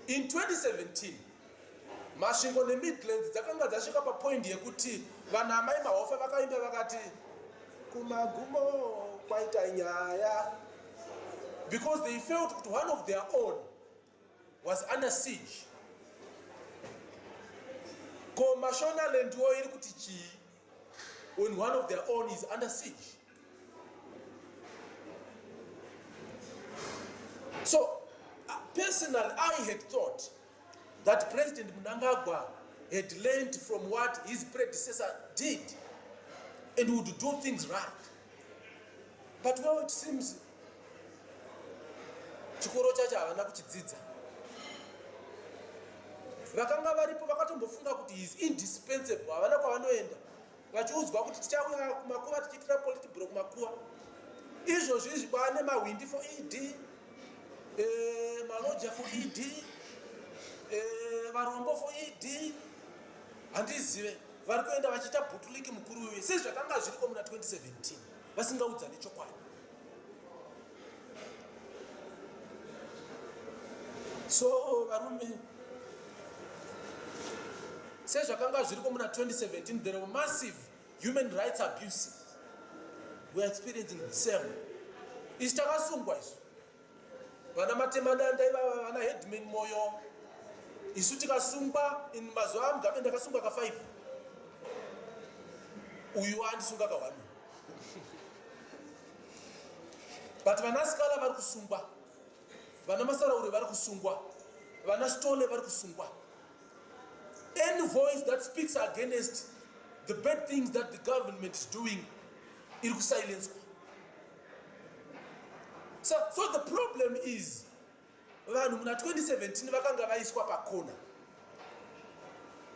In 2017 Masvingo neMidlands dzakanga dzasvika papoindi yekuti vana amai Mahofa vakaimba vakati kumagumo kwaita nyaya because they felt kuti one of their own was under siege. Ko Mashonaland wo iri kuti chii when one of their own is under siege? So personally I had thought that President Mnangagwa had learned from what his predecessor did and would do things right. But well, it seems chikoro chacho havana kuchidzidza. Vakanga varipo vakatombofunga kuti he is indispensable, havana kwavanoenda vachiudzwa kuti tichauya kumakuva tichiitira politburo kumakuva. Izvozvi izvi kwaane mahwindi for ED, maloja for ED, varombo for ED, handizive vari kuenda vachiita bhutuliki mukuru uyu sezvakanga zviriko muna 2017 vasingaudzane chokwadi. So varume, sezvakanga zviriko muna 2017, there were massive human rights abuses. We are experiencing the same. Isu takasungwa isu vana Matemadanda ivava, vana Headman Moyo, isu tikasungwa. In mazuva aMugabe ndakasungwa ka5, uyu andisunga ka1, but vana Sikhala vari kusungwa, vana Masaraure vari kusungwa, vana Stole vari kusungwa. Any voice that speaks against the bad things that the government is doing iri kusilenswa. So the problem is vanhu muna 2017 vakanga vaiswa pakona,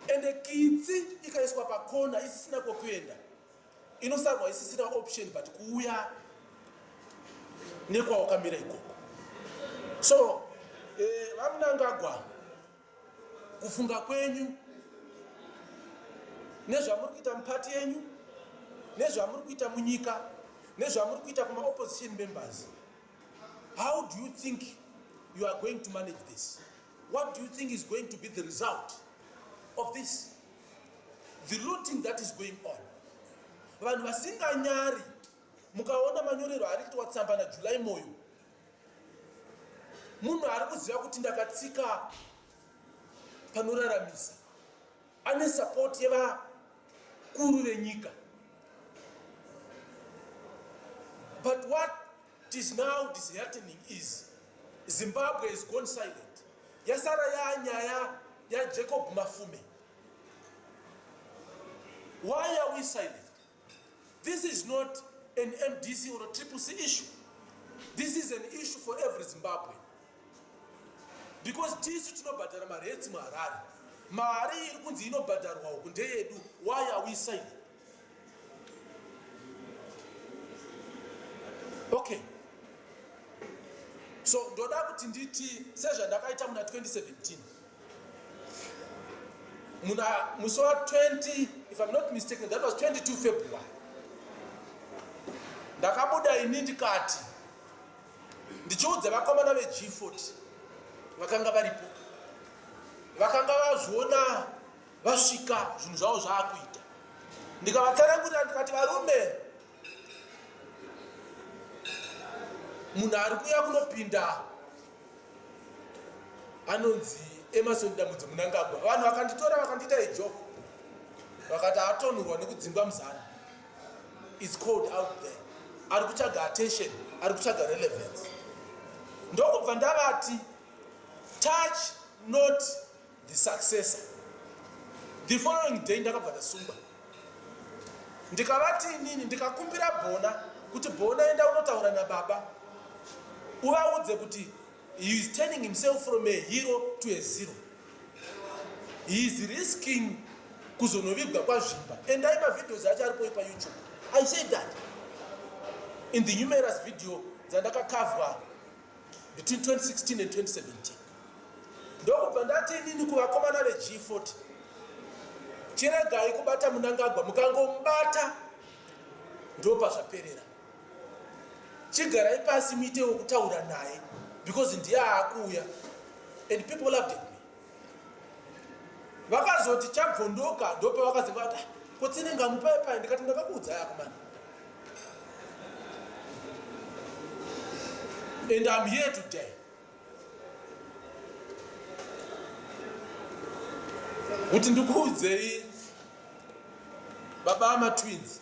ende kitsi ikaiswa pakona isisina kwokuenda inosarwa isisina option but kuuya nekwawakamira ikoko. So vaMnangagwa, kufunga kwenyu nezvamuri kuita mupati yenyu, nezvamuri kuita munyika, nezvamuri kuita kumaopposition members, how do you think you are going to manage this? What do you think is going to be the result of this, the looting that is going on? Vanhu vasinganyari, mukaona manyorero ari kuitwa tsamba naJuly Moyo, munhu ari kuziva kuti ndakatsika panoraramisa, ane support yevakuru venyika. But what is now disheartening is Zimbabwe is gone silent. Yasara yanyaya yaJacob Mafume. Why are we silent? This is not an MDC or a Triple C issue. This is an issue for every Zimbabwe, because tisu tinobhadhara maretsi muHarare. Mari iri kunzi inobhadharwa uku ndeyedu. Why are we silent? Okay, so ndoda kuti nditi sezvandakaita muna 2017, muna musi wa20, if I'm not mistaken, that was 22 February, ndakabuda ini ndikati, ndichiudza vakomana veG40 vakanga varipo, vakanga vazviona vasvika zvinhu zvavo zvaakuita, ndikavatsanangurira ndikati, varume, munhu ari kuuya kunopinda anonzi Emmerson Dambudzo Mnangagwa. Vanhu vakanditora vakandiita ijoke, vakati atonhurwa nekudzingwa muZANU. It's called out there, ari kutsvaga attention, ari kutsvaga relevance. Ndokubva ndavati, touch not the successor. The following day ndakabva ndasungwa. Ndikavati inini, ndikakumbira Bona kuti, Bona, enda unotaura nababa uvaudze kuti he is turning himself from a hero to a zero. He is risking kuzonovigwa kwaZvimba. Endai, mavideos acho aripo paYouTube. I said that in the numerous video dzandakakavwa between 2016 and 2017. Ndokubva ndati inini kuvakomana veG40, chiregai kubata Mnangagwa, mukangomubata ndopazvaperera. Chigarai pasi muitewo kutaura naye because ndiye aakuuya. And people loved me. Vakazoti chabvondoka ndopavakazenge vati, ah, kotsenenga mupaipai. Ndikati ndakakuudza yako mani. And I'm here today kuti ndikuudzei, baba amatwins,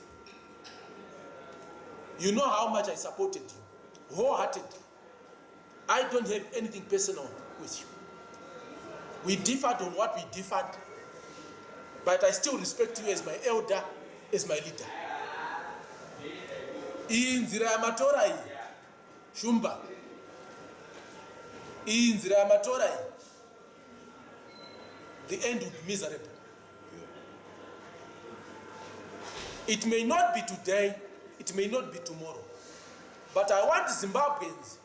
you know how much I supported you wholeheartedly. I don't have anything personal with you. We differed on what we differed, but I still respect you as my elder, as my leader. Iyi nzira yamatora iyi, Shumba, iyi nzira yamatora iyi, the end will be miserable. It may not be today, it may not be tomorrow, but I want Zimbabweans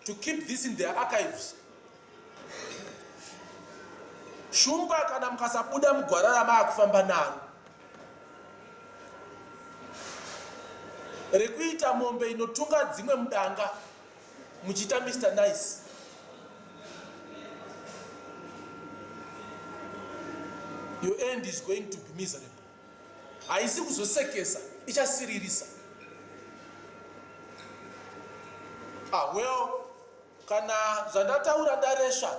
to keep this in their archives. Shumba, kana mukasabuda mugwara ramaakufamba naro rekuita mombe inotunga dzimwe mudanga muchiita Mr Nice, your end is going to be miserable. Haisi kuzosekesa, ichasiririsa. Ah, well, kana zvandataura ndaresva,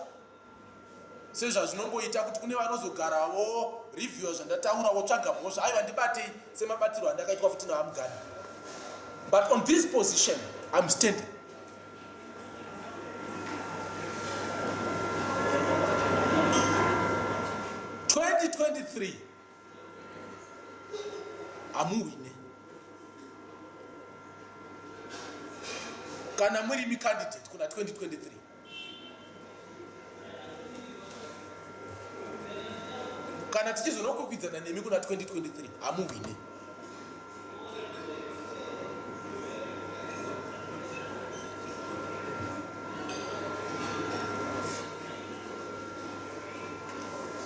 sezvazvinongoita kuti kune vanozogarawo reviewa zvandataura votsvaga mhosva, aiwa, ndibatei semabatirwo andakaitwa futi navaMugani. But on this position I'm standing. 2023 hamuwine kana muri candidate kuna 2023. Kana tichizonokwikwidzana nemi kuna 2023, hamuwine.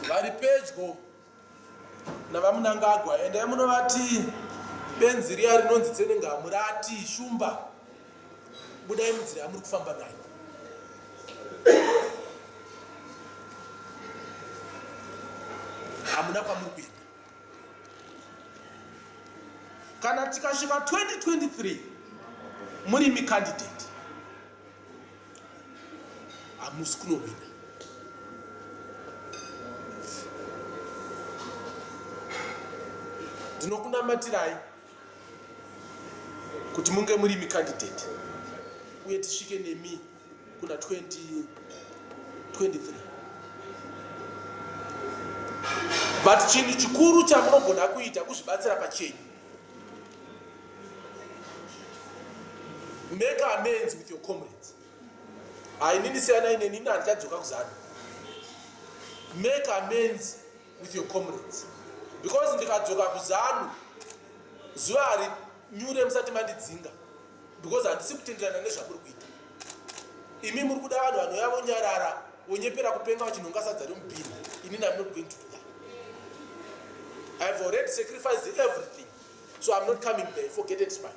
Vari pedyo navaMunangagwa, endai munovati benzi riya rinonzi Tsenengamu rati, "Shumba, budai munzira yamuri kufamba nayo." Hamuna kwamuri kuenda. Kana tikasvika 2023 murimi candidate, hamusi kunowina. Ndinokunamatirai kuti munge murimi candidate uye tisvike nemi kuna 2023, but chinhu chikuru chamunogona kuita kuzvibatsira pachenyu. Make amends with your comrades. Hainini, siyanai neni, ini handichadzoka kuZANU. Make amends with your comrades, because ndikadzoka kuZANU, zuva harinyure musati mandidzinga, because handisi kutenderana nezvamuri kuita. Imi muri kuda vanhu vanouya vonyarara, vonyepera kupenga, vachinhonga sadza remubhini. Inini I'm not going to do that. I've already sacrificed everything, so I'm not coming there. Forget it, spine.